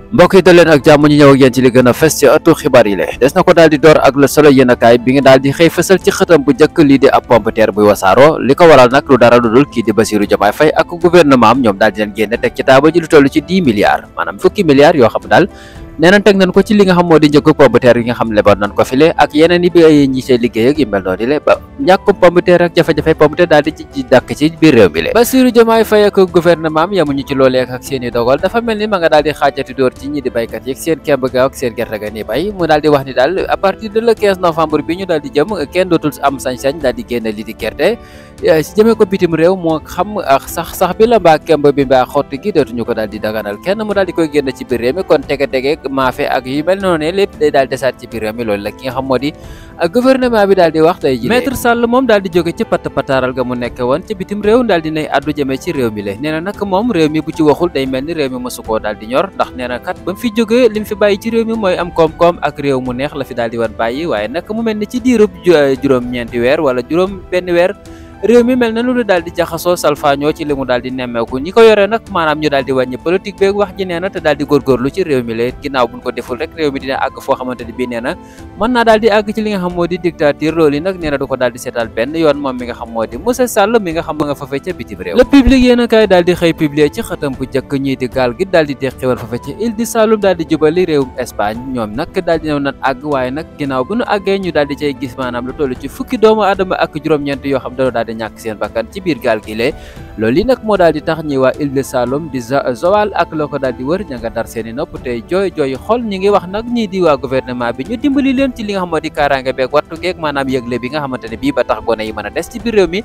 mbokk yi dal leen ak jàmm ñu ñëw ak yéen ci li gën a fës ci ëttu xibaar yi des na ko daal di door ak Le Soleil yéenekaay bi nga daal di xëy fësal ci xëtam bu njëkk lii di ab pomme de terre buy wasaaro li ko waral nag lu dara lu dul kii di Bassirou Diomaye Faye ak gouvernement am ñoom daal di leen génne teg ci taabal ji lu toll ci 10 milliards maanaam fukki milliards yoo xam daal nee nañ teg nañ ko ci li nga xam moo di njëkk pomme de terre yi nga xam leboon nañ ko file ak yeneen yi bi ñi see liggéey ak yu mel noonu le ba ñàkkum pomme de terre ak jafe-jafe pomme de terre daal di ci dàkk ci biir réew mi le Bassirou Diomaye Faye ak gouvernement am yamuñu ci loolee ak seen i dogal dafa mel ni ma nga daal di xaajati dóor ci ñi di baykat yi ak seen kemb gaaw ak seen gerte ga ni bay mu daal di wax ni daal à partir de le 15 novembre bi ñu daal di jëm kenn dootul am sañ-sañ daal di génne li di gerte si jëmee ko bitim réew moo xam ak sax bi la mbaa kemb bi mbaa xotti gi dootuñu ko daal di daganal kenn mu daal di koy génn ci biir réew mi kon tege maafe ak yu mel noonu ne lépp day daal desaat ci biir réew mi loolu la ki nga xam moo di gouvernement bi daal di wax tey ji Maître Sall moom daal di jóge ci pataaral ga mu nekk woon ci bitim réew daal di nay addu jëmee ci réew mi le nee na nag moom réew mi bu ci waxul day mel ni réew mi mosu koo daal di ñor ndax nee na kat ba mu fi jógee li mu fi bàyyi ci réew mi mooy am koom-koom ak réew mu neex la fi daal di wan bàyyi waaye nag mu mel ni ci diirub juróom-ñeenti weer wala juróom benn weer réew mi mel na lu daal di jaxasoo salfaañoo ci li mu daal di nemmeeku ñi ko yore nag maanaam ñu daal di wàññi politique beeg wax ji nee na te daal di góorgóorlu ci réew mi la ginnaaw buñ ko deful rek réew mi dina àgg foo xamante ni bii nee na mën naa daal di àgg ci li nga xam moo di dictature loolu yi nag nee na du ko daal di seetal benn yoon moom mi nga xam moo di Moussa Sall mi nga xam nga fafee ca bitim réew Le Public yéen a kaay daal di xëy publier ci xëtam bu njëkk ñii di gaal gi daal di deqiwal fafee ca Île du Saloum daal di jubali réewum Espagne ñoom nag daal di ñëw nag àgg waaye nag ginnaaw bu ñu àggee ñu daal di cay gis maanaam lu toll ci fukki doomu aadama ak juróom-ñeent yoo xam dañoo daal di ñàkk seen bakkan ci biir gaal gi le loolu yi nag moo daal di tax ñi waa Île de Saloum di Joal ak loo ko daal di wër ña nga dar seen i nopp tey jooy xol ñi ngi wax nag ñii di waa gouvernement bi ñu dimbali leen ci li nga xam moo di kaaraange beeg wattu geeg maanaam yëgle bi nga xamante ne bii ba tax gone yi mën a des ci biir réew mi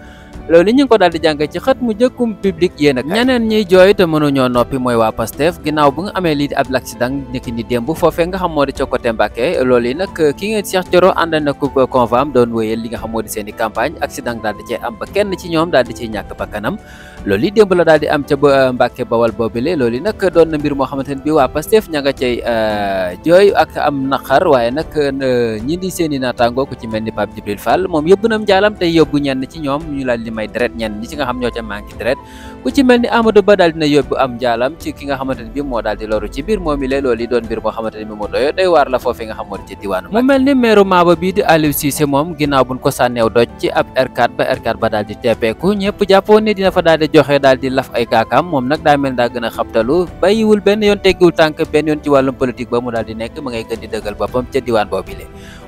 loolu ñu ngi ko daal di jàng ci xët mu jëkkum public yéen ak ñeneen ñiy jooy te mënuñoo noppi mooy waa Pastef ginnaaw bu nga amee lii di ab l'accident niki ni démb foofee nga xam moo di ca côté Mbacké loolu yi nag ki nga Cheikh Thioro ànd na ko convoi am doon wéyal li nga xam moo di seen i campagne accident daal di cee am ba kenn ci ñoom daal di ciy ñàkk bakkanam loolu yi démb la daal di am ca Mbacké Bawal boobile loolu yi nag doon na mbir moo xamante ne bii waa Pastef ña nga cay jooy ak am naqar waaye nag ñi di seen i naataango ku ci mel ni Pape Djibril Fall moom yóbbu nam njaalam tey yóbbu ñenn ci ñoom ñu laal di may deret ñenn ñi ci nga xam ñoo ca manqué deret ku ci mel ni Amadou Ba daal dina yóbbu am njaalam ci ki nga xamante ne bii moo daal di loru ci biir moom ile loolu yi doon mbir moo xamante ne bii moo doy waar la foofee nga xam moo di ci diwaanu mu mel ni maire Maba bii di Aliou Cissé moom ginnaaw buñ ko sànneew doj ci ab R4 ba daal di teppeeku ñëpp jàppoon ne dina fa daal di joxe daal di laf ay kaakaam moom nag daa mel daa gën a xabtalu bàyyiwul benn yoon teggiwul tànk benn yoon ci wàllum politique ba mu daal di nekk ma ngay gën di dëggal boppam ca diwaan boobile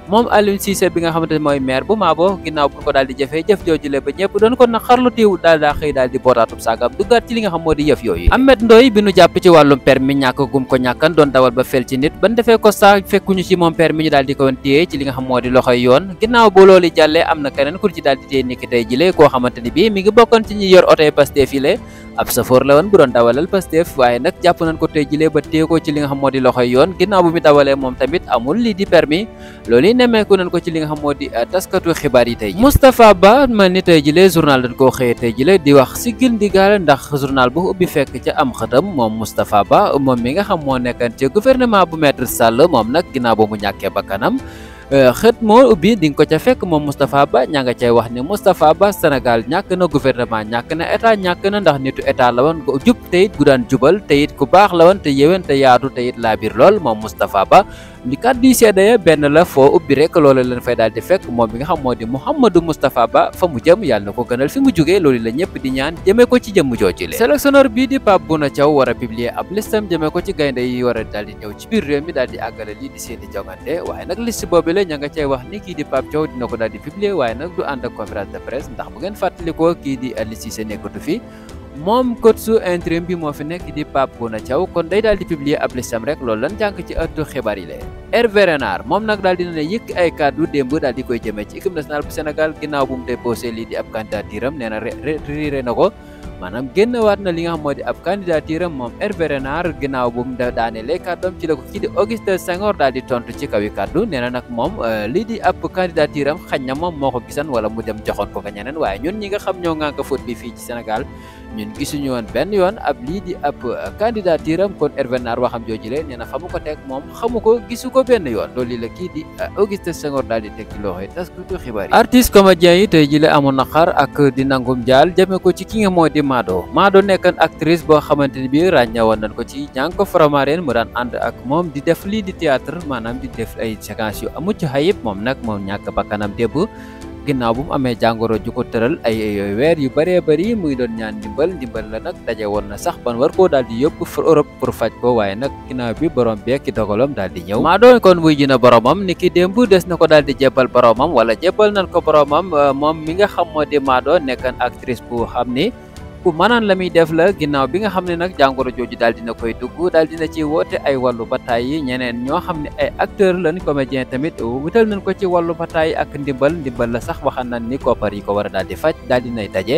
moom Aliou Cissé bi nga xamante ne mooy maire bu Mabo ginnaaw bu ko daal di jëfee jëf joojule ba ñëpp doon ko naqarlu teewul daal daa xëy daal di bootaatum saagam duggaat ci li nga xam moo di yëf yooyu Ahmed Ndoye bi nu jàpp ci wàllum permis ñàkk gum ko ñàkkan doon dawal ba fel ci nit ban defee ko saa fekkuñu ci moom permis ñu daal di ko woon téye ci li nga xam moo di loxoy yoon ginnaaw bu loolu jàllee am na keneen ku ci daal di téye niki tey jile koo xamante ni bii mi ngi bokkoon ci ñi yor oto yi Pastef yi le ab safoor la woon bu doon dawalal Pastef waaye nag jàpp nañ ko tey jilee ba téye ko ci li nga xam moo di loxoy yoon ginnaaw bu mu dawalee moom tamit amul lii di permis loolu yi nemmeeku nañ ko ci li nga xam moo di taskatu xibaar yi tey ji Moustapha Ba mel ni tey jilee journal dañ koo xëyee tey jile di wax si gil ndigaale ndax journal bu ubbi fekk ca am xëtam moom Moustapha Ba moom mi nga xam moo nekkan ci gouvernement bu Maître Sall moom nag ginnaaw ba mu ñàkkee bakkanam xët moo ubbi di nga ko ca fekk moom Moustapha Ba ñaa nga cay wax ni Moustapha Ba Sénégal ñàkk na gouvernement ñàkk na état ñàkk na ndax nitu état la woon gu jub te it gu daan jubal te it ku baax la woon te yéwén te yaatu te it laa biir lool moom Moustapha Ba li kàddu yi seede ya benn la foo ubbi rek loolu leen fay daal di fekk moom bi nga xam moo di Mouhamadou Moustapha Ba fa mu jëm yàlla na ko gënal fi mu jógee loolu la ñëpp di ñaan jëmee ko ci jëmm jooju le sélectionneur bii di Pape Bouna Thiaw war a publier ab listam jëmee ko ci gaynde yi war a daal di ñëw ci biir réew mi daal di àggale lii di seeni jongante waaye nag liste boobu la ña nga cay wax ni kii di Pape Thiaw dina ko daal di publier waaye nag du ànd ak conférence de presse ndax bu ngeen fàttalikoo kii di Aliou Cissé nekkatu fi moom coach su intérim bi moo fi nekk di Pape Bouna Thiaw kon day daal di publier ab listam rek loolu lan jànk ci ëttu xibaar yi la Hervé Renard moom nag daal dina ne yëkk ay kàddu démb daal di koy jëmee ci équipe nationale bu Sénégal ginnaaw bu mu déposé lii di ab candidature am nee na retiré na ko maanaam génnewaat na li nga xam moo di ab candidature am moom Hervé Renard ginnaaw bu mu daanelee kàddoom ci la ko kii di Augustin Senghor daal di tontu ci kaw yi kàddu nee na nag moom lii di ab candidature am xañ na moom moo ko gisan wala mu dem joxoon ko ñeneen waaye ñun ñi nga xam ñoo ngànk foot bi fii ci Sénégal ñun gisuñu woon benn yoon ab lii di ab candidature am kon Hervé Nar waxam joojule nee na fa mu ko teg moom xamu ko gisu ko benn yoon loolu la kii di Augustin Senghor daal di teg ci loxoy taskatu xibaar yi. artiste comédien yi tey jile amoon na xar ak di nangum jaal jëme ko ci ki nga moo di Mado nekkan actrice boo xamante ni bi ràññewoon nañ ko ci Ñanko Faramareen mu daan ànd ak moom di def lii di théâtre maanaam di def ay séquences yu mucc ayib moom nag moom ñàkk bakkanam débb ginnaaw bu mu amee jàngoro ju ko tëral ay weer yu bëree bëri muy doon ñaan ndimbal la nag daje woon na sax ban war koo daal di yóbbu Europe pour faj ko waaye nag ginnaaw bi borom beeki dogalam daal di ñëw Mado kon wuy ji na boromam ni ki démb des na ko daal di jébbal boromam wala jébbal nañ ko boromam moom mi nga xam moo di Mado nekkan actrice bu xam ni ku mënaan la muy def la ginnaaw bi nga xam ne nag jàngoro jooju daal dina koy dugg daal dina ci woote ay wàllu bataay yi ñeneen ñoo xam ne ay acteur lañ comédien tamit wutal nañ ko ci wàllu bataay ak ndimbal la sax waxan nañ ni koppar yi ko war a daal di faj daal dinay daje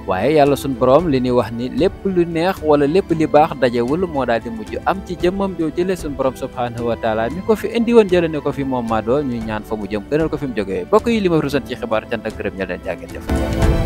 waaye yàlla suñ borom li ñuy wax ni lépp lu neex wala lépp li baax dajewul moo daal di mujj am ci jëmmam joo jëlee suñ borom subhanahu wa taala mi ko fi indi woon jëlee ne ko fi moom Mado ñuy ñaan fa mu jëm gënal ko fi mu jógee bokk yi li ma rusan ci xibaar cant ak gërëm ña leen jàngeen jëf